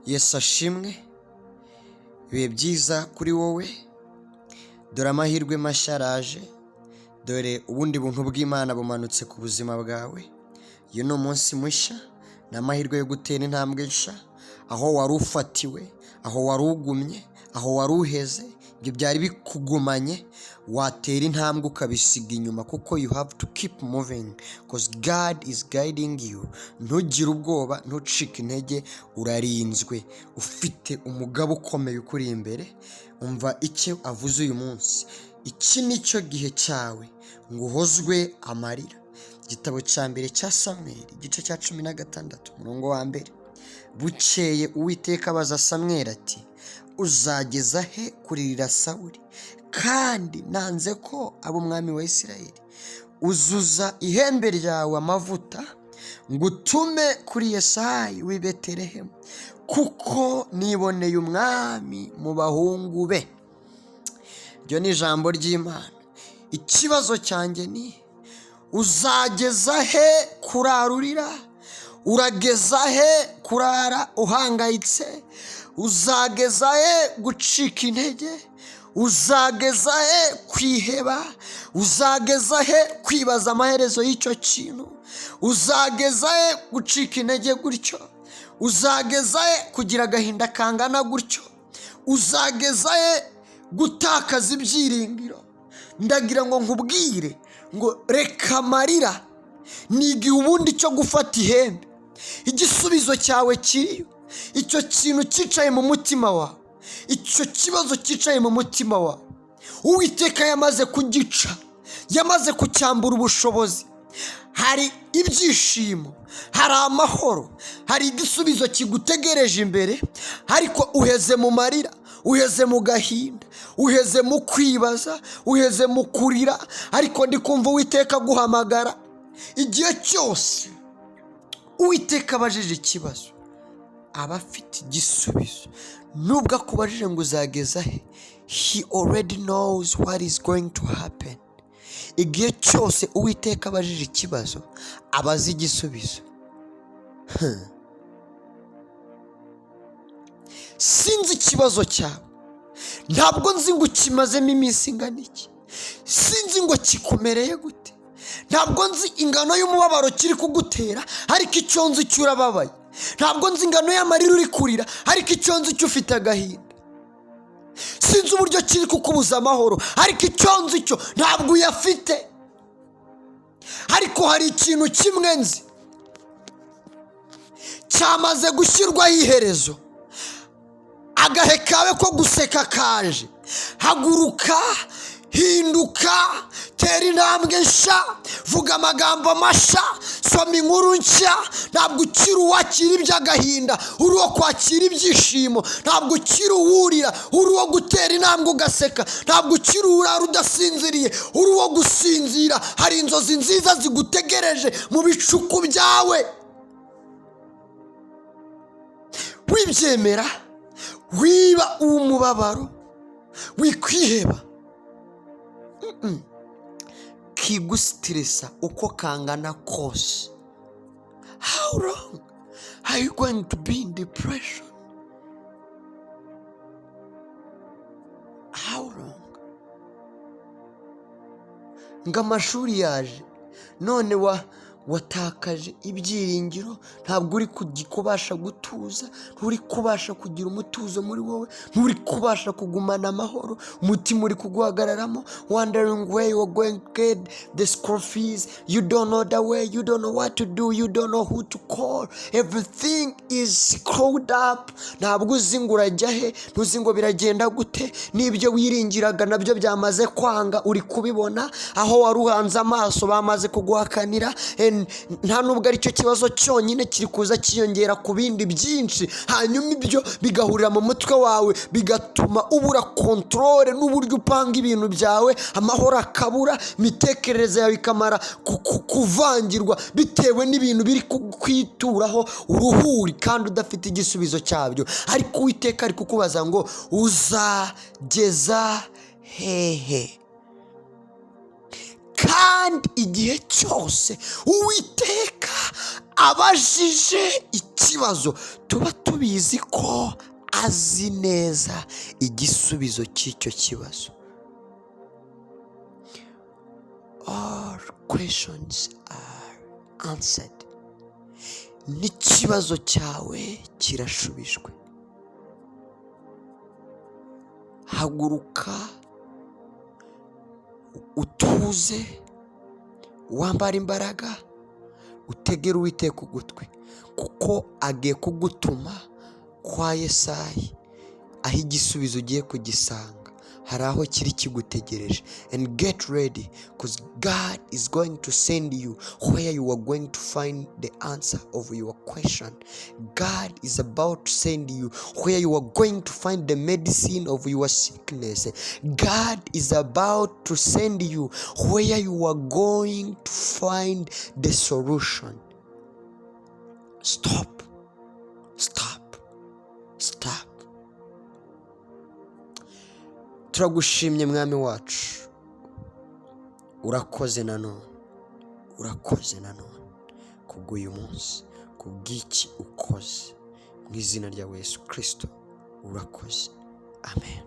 Yesu ashimwe, ibihe byiza kuri wowe, dore amahirwe mashya araje, dore ubundi buntu bw'Imana bumanutse ku buzima bwawe, uyu ni umunsi mushya, ni amahirwe yo gutera intambwe nshya, aho wari ufatiwe, aho wari ugumye, aho wari uheze, ibyo byari bikugumanye, watera intambwe ukabisiga inyuma kuko you have to keep moving because God is guiding you. Ntugire ubwoba, ntucike intege, urarinzwe, ufite umugabo ukomeye ukuri imbere. Umva icyo avuze uyu munsi: iki ni cyo gihe cyawe ngo uhozwe amarira. Igitabo cya mbere cya Samweli, igice cya 16, umurongo wa mbere. Bukeye Uwiteka abaza Samweli ati: "Uzageza he kuririra Sawuli, kandi nanze ko aba umwami wa Isirayeli? Uzuza ihembe ryawe amavuta, ngo utume kuri Yesayi w'i Betelehemu, kuko niboneye umwami mu bahungu be." Iryo ni ijambo ry'Imana. Ikibazo cyanjye ni: uzageza he kurarurira? Urageza he kurara uhangayitse? Uzageza he gucika intege? Uzageza he kwiheba? Uzageza he kwibaza amaherezo y'icyo kintu? Uzageza he gucika intege gutyo? Uzageza he kugira agahinda kangana gutyo? Uzageza he gutakaza ibyiringiro? Ndagira ngo nkubwire ngo reka amarira, ni igihe ubundi cyo gufata ihembe. Igisubizo cyawe kiriyo. Icyo kintu cyicaye mu mutima wawe, icyo kibazo cyicaye mu mutima wawe, Uwiteka yamaze kugica, yamaze kucyambura ubushobozi. Hari ibyishimo, hari amahoro, hari igisubizo kigutegereje imbere, ariko uheze mu marira, uheze mu gahinda, uheze mu kwibaza, uheze mu kurira. Ariko ndi kumva Uwiteka aguhamagara. Igihe cyose Uwiteka abajije ikibazo, aba afite igisubizo. Nubwo akubajije ngo uzageza he, he already knows what is going to happen. Igihe cyose Uwiteka abajije ikibazo, aba azi igisubizo. Sinzi ikibazo cyawe, ntabwo nzi ngo ukimazemo iminsi ingana iki, sinzi ngo kikumereye gute, ntabwo nzi ingano y'umubabaro kiri kugutera, ariko icyo nzi cyo urababaye. Ntabwo nzi ingano y'amarira uri kurira, ariko icyo nzi cyo ufite agahinda. Sinzi uburyo kiri kukubuza amahoro, ariko icyo nzi cyo ntabwo uyafite. Ariko hari ikintu kimwe nzi: cyamaze gushyirwaho iherezo. Agahe kawe ko guseka kaje. Haguruka, hinduka, tera intambwe nshya, vuga amagambo mashya, soma inkuru nshya. Ntabwo ukiri uwakira iby'agahinda, uri uwo kwakira ibyishimo. Ntabwo ukiri uwurira, uri uwo gutera intambwe ugaseka. Ntabwo ukiri urara udasinziriye, uri uwo gusinzira. Hari inzozi nziza zigutegereje mu bicuku byawe. Wibyemera, wiba uw'umubabaro, wikwiheba. Kigusitiresa uko kangana kose, how long are you going to be in depression? How long? Ngo amashuri yaje none wa watakaje ibyiringiro, ntabwo uri kubasha gutuza, nturi kubasha kugira umutuzo muri wowe, nturi kubasha kugumana amahoro, umutima uri kuguhagararamo, wondering where you are going to get the school fees. You don't know the way, you don't know what to do, you don't know who to call, everything is screwed up. Ntabwo uzi ngo urajya he, ntuzi ngo biragenda gute. N'ibyo wiringiraga nabyo byamaze kwanga, uri kubibona. Aho wari uhanze amaso bamaze kuguhakanira. Nta nubwo aricyo kibazo cyonyine, kiri kuza cyiyongera ku bindi byinshi, hanyuma ibyo bigahurira mu mutwe wawe, bigatuma ubura control n'uburyo upanga ibintu byawe, amahoro akabura, imitekerereze yawe ikamara kuvangirwa bitewe n'ibintu biri kwituraho uruhuri kandi udafite igisubizo cyabyo. Ariko Uwiteka ari kukubaza ngo: "Uzageza hehe?" Kandi igihe cyose Uwiteka Abajije ikibazo, tuba tubizi ko azi neza igisubizo cy'icyo kibazo. All questions are answered. N'ikibazo cyawe kirashubijwe. Haguruka utuze, wambare imbaraga, utegere Uwiteka ugutwi, kuko agiye kugutuma kwa Yesayi, aho igisubizo ugiye kugisanga hari aho kiri kigutegereje. And get ready, because God is going to send you where you are going to find the answer of your question. God is about to send you where you are going to find the medicine of your sickness. God is about to send you where you are going to find the solution. Stop, stop, stop. Turagushimye, Mwami wacu. Urakoze nanone, urakoze nanone kubw'uyu munsi, kubw'iki ukoze. Mu izina rya Yesu Kirisito, urakoze, amen.